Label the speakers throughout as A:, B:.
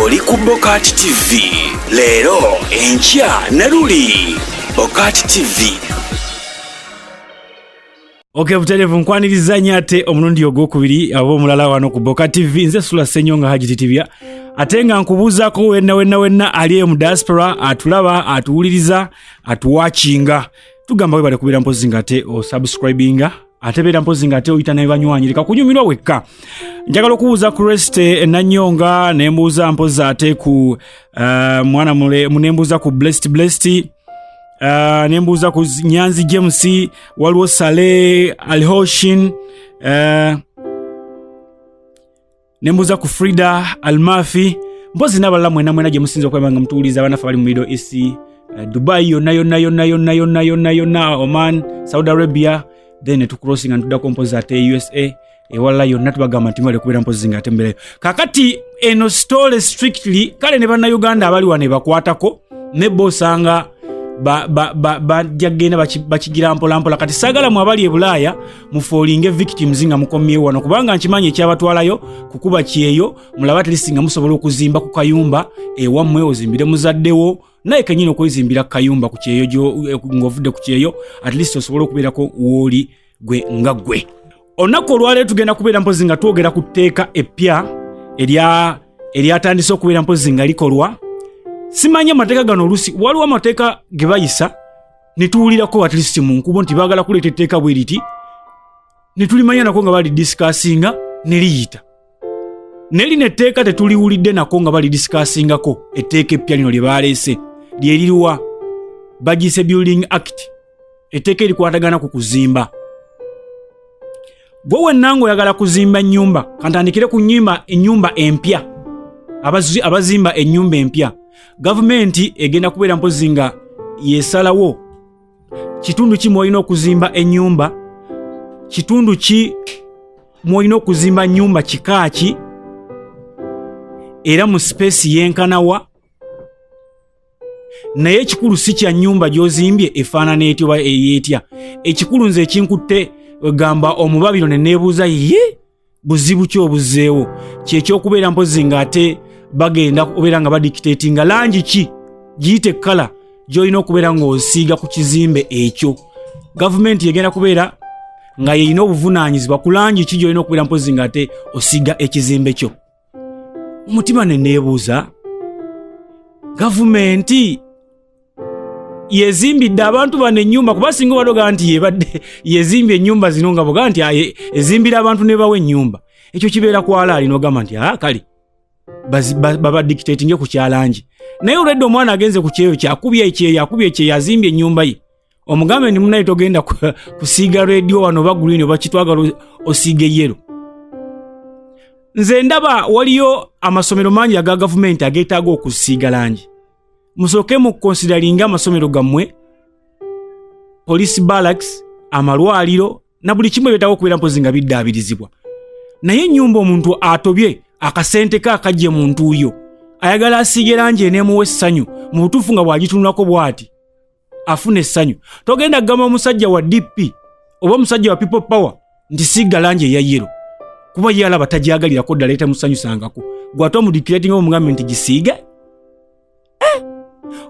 A: Oli ku Bokati TV leero, enkya ne luli. Bokati TV.
B: Ok, butereevu nkwaniriza nnyo ate omulundi ogwokubiri aba omulala wano ku Boka TV. Nze Sula Ssenyonga Haji Titibya, ate nga nkubuuzaako wenna wenna wenna ali eyo mu diaspora atulaba, atuwuliriza, atuwakinga. Tugamba webale kubeera mpozi nga ate osubscribinga, ate beera mpozi nga ate oyita ne banywanyi, leka kunyumirwa wekka. Njagala okubuuza ku Reste Nanyonga, nembuuza mpozi ate ku mwana mule, nembuuza ku Blessed Blessed, nembuuza ku Nyanzi James, waliwo Saleh Alhoshin, nembuuza ku Frida Almafi, mpozi n'abalala mwena mwena gye musinza okulaba nga mutuwuliza. Abanafe abali mu Middle East, Dubai yonna yonna yonna yonna yonna yonna yonna, Oman, Saudi Arabia, then netucrossinga netuddako mpozi ate USA, ewalala yonna, tubagamba nti mwale kubeera mpozi nga ate mbeerayo. Kakati eno story strictly kale ne Bannayuganda abali wano ebakwatako, ne bo osanga bajja kugenda bakigira mpolampola. Kati saagala mu abali e Bulaaya mufallinge victims nga mukomyewo wano, kubanga nkimanyi ekyabatwalayo kukuba kyeyo. Mulabe at least nga musobola okuzimba ku kayumba ewammwe, ozimbire muzaddewo, naye kenyini okwezimbira ku kayumba ku kyeyo ng'ovudde ku kyeyo, at least osobole okubeerako wooli gwe nga gwe. Olunaku olwaleero tugenda kubeera mpozi nga twogera ku tteeka eppya eryatandise okubeera mpozi nga likolwa. Simanyi amateeka gano, oluusi waliwo amateeka ge bayisa ne tuwulirako at least mu nkubo nti baagala kuleeta etteeka bwe riti, ne tulimanya nako nga balidiscussinga ne liyita. Naye lino etteeka tetuliwulidde nako nga balidiscussingako. Etteeka eppya lino lye baleese lye liriwa? Bagiyise Building Act, etteeka erikwatagana ku kuzimba. Gwe wenna ng'oyagala kuzimba nnyumba, kantandikire ku nnyumba, ennyumba empya. Abazimba ennyumba empya, gavumenti egenda kubeera mpozi nga yesalawo kitundu ki mwolina okuzimba ennyumba, kitundu ki mwolina okuzimba nnyumba kika ki, era mu space yenkanawa. Naye ekikulu si kya nnyumba gy'ozimbye efaanana etya oba eyeetya. Ekikulu nze ekinkutte gamba omubabiro ne neebuuza, ye buzibu ki obuzzeewo? Kyekyokubeera mpozi ng'ate bagenda kubeera nga badictatinga langi ki, giyite colour, gy'olina okubeera ng'osiiga ku kizimbe ekyo. Gavumenti egenda kubeera nga yeyina obuvunaanyizibwa ku langi ki gy'olina okubeera mpozi ng'ate osiiga ekizimbe kyo. Omutima ne neebuuza, gavumenti yezimbidde abantu bano ennyumba? Kuba singa obadde ogamba nti yebadde yezimbye ennyumba zino, nga bugamba nti aye, ezimbira abantu ne bawa ennyumba, ekyo kibeera kwalaali n'ogamba nti aa kale babadictatinge ku kyalangi. Naye olwedde omwana agenze ku kyeyo kyakubye ekyeyo, akubye ekyeyo, azimbye ennyumba ye, omugambe ndi munaye togenda kusiiga red wano oba green oba kitwagala osiige yellow. Nze ndaba waliyo amasomero mangi aga gavumenti ageetaaga okusiiga langi. Musooke mu consideringa amasomero gammwe, police barracks, amalwaliro na buli kimu ebyetaaga okubeera mpozi nga biddaabirizibwa. Naye ennyumba omuntu atobye akasente ke akajje mu ntuuyo, ayagala asiige langi eneemuwa essanyu mu butuufu nga bw'agitunulako bw'ati afuna essanyu. Togenda kugamba omusajja wa DP oba omusajja wa People Power nti siiga langi eya yellow, kuba ye alaba tagyagalirako ddala, etamusanyusangako. Gwate omudictatinga omugambe nti gisiige.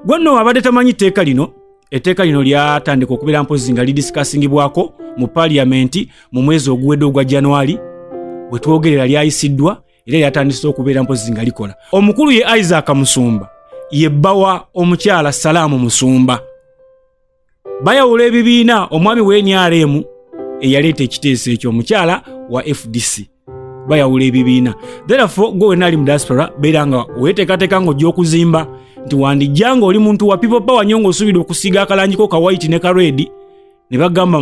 B: Gwe nno abadde tamanyi tteeka lino, etteeka lino lyatandika okubeera mpozi nga lidiscussingibwako mu paliyamenti mu mwezi oguwedde ogwa January. Wetwogerera lyayisiddwa era lyatandise okubeera mpozi nga likola. Omukulu ye Isaac Musumba, ye bba wa omukyala Salaamu Musumba. Bayawula ebibiina, omwami wa NRM eyaleeta ekiteeso ekyo, omukyala wa FDC, bayawula ebibiina. Therefore gwe wenna ali mu diaspora, beera nga weteekateeka ng'ojja okuzimba nti wandijja ng'oli muntu wa People Power nnyo ng'osuubira okusiiga akalangiko ka white ne ka red, ne bagamba,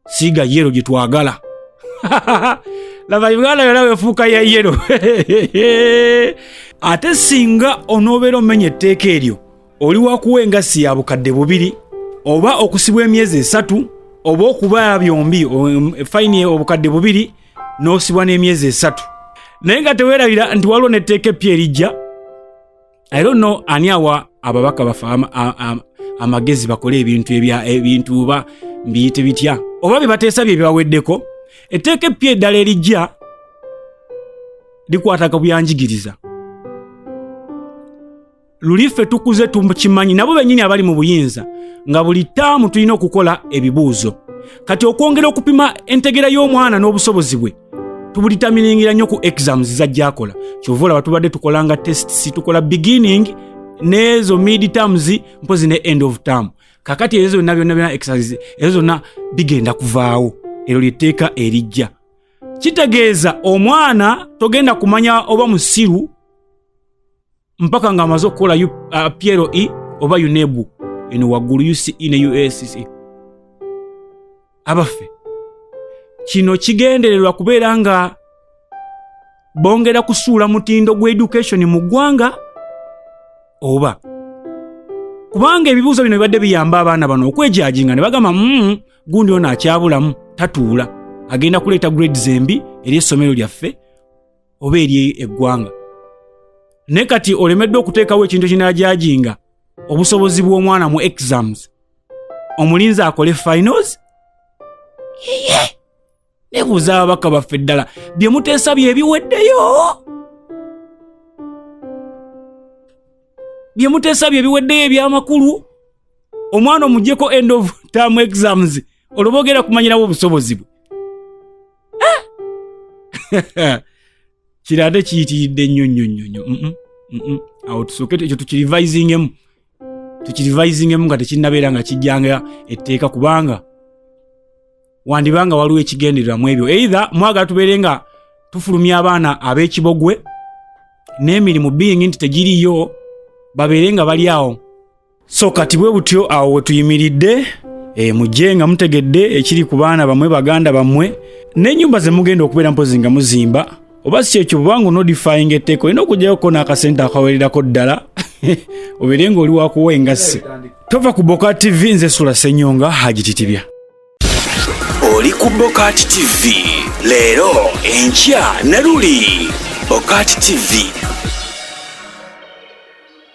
B: siiga yellow gye twagala." Laba Uganda yonna wefuuka ya yellow. Ate singa onoobeera omenya etteeka eryo, oli wakuwa engassi ya 2000 oba okusibwa emyezi 3 oba okuba byombi, fayini 2000 n'osibwa n'emyezi 3. Naye nga teweerabira nti waliwo n'etteeka eppya erijja. I don't know ani awa ababaka bafe amagezi bakole ebintu ebya ebintu oba mbiyite bitya, oba bye bateesa bye bibaweddeko. Etteeka eppya eddala erijja likwata ku byanjigiriza. Luli ffe tukuze tukimanyi, nabo bennyini abali mu buyinza, nga buli taamu tulina okukola ebibuuzo. Kati okwongera okupima entegera y'omwana n'obusobozi bwe, tubulitaminingira nnyo ku exams zajja akola. Kyova olaba tubadde tukolanga tests, tukola beginning n'ezo mid terms, mpozi ne end of term. Kakati ezo zonna byonna byonna exercise ezo zonna bigenda kuvaawo. Eryo lyetteeka erijja. Kitegeeza omwana togenda kumanya oba musiru mpaka ng'amaze okukola PLE oba UNEB eno waggulu, UCE ne UACC. Abaffe, kino kigendererwa kubeera nga bongera kusuula mutindo gwa education mu ggwanga, oba kubanga ebibuuzo bino bibadde biyamba abaana bano okwejudginga ne bagamba, gundi ono akyabulamu, tatuula, agenda kuleeta grades embi eri essomero lyaffe oba eri eggwanga." Naye kati olemeddwa okuteekawo ekintu ekinajudginga obusobozi bw'omwana mu exams, omulinzi akole finals. Yeye, nebuuza ababaka baffe, ddala bye muteesa bye biweddeyo? Bye muteesa bye biweddeyo ebyamakulu? Omwana omugyeko end of term exams, olwoba ogenda kumanyirawo obusobozi bwe? Kino ate kiyitiridde nnyo nnyo nnyo nnyo. Awo tusooke ekyo tukirevisingemu, tukirevisingemu nga tekinnabeera nga kijjanga etteeka, kubanga wandibanga waliwo ekigendererwa mu ebyo. Either mwagala tubeere nga tufulumya abaana ab'ekibogwe n'emirimu being nti tegiriyo, babeere nga bali awo. So kati bwe butyo awo we tuyimiridde. Mujje nga mutegedde ekiri ku baana bammwe, baganda bammwe, n'ennyumba ze mugenda okubeera mpozi nga muzimba, oba si kyekyo, bwubanga onodifyinga etteeka, olina okuggyayoko n'akasente akawererako ddala obeere ng'oli wakuwa engassi. Tova ku Boka TV, nze Sula Senyonga Hagititibya.
A: Oli ku Bokati TV, leero, enkya ne luli. Bokati TV.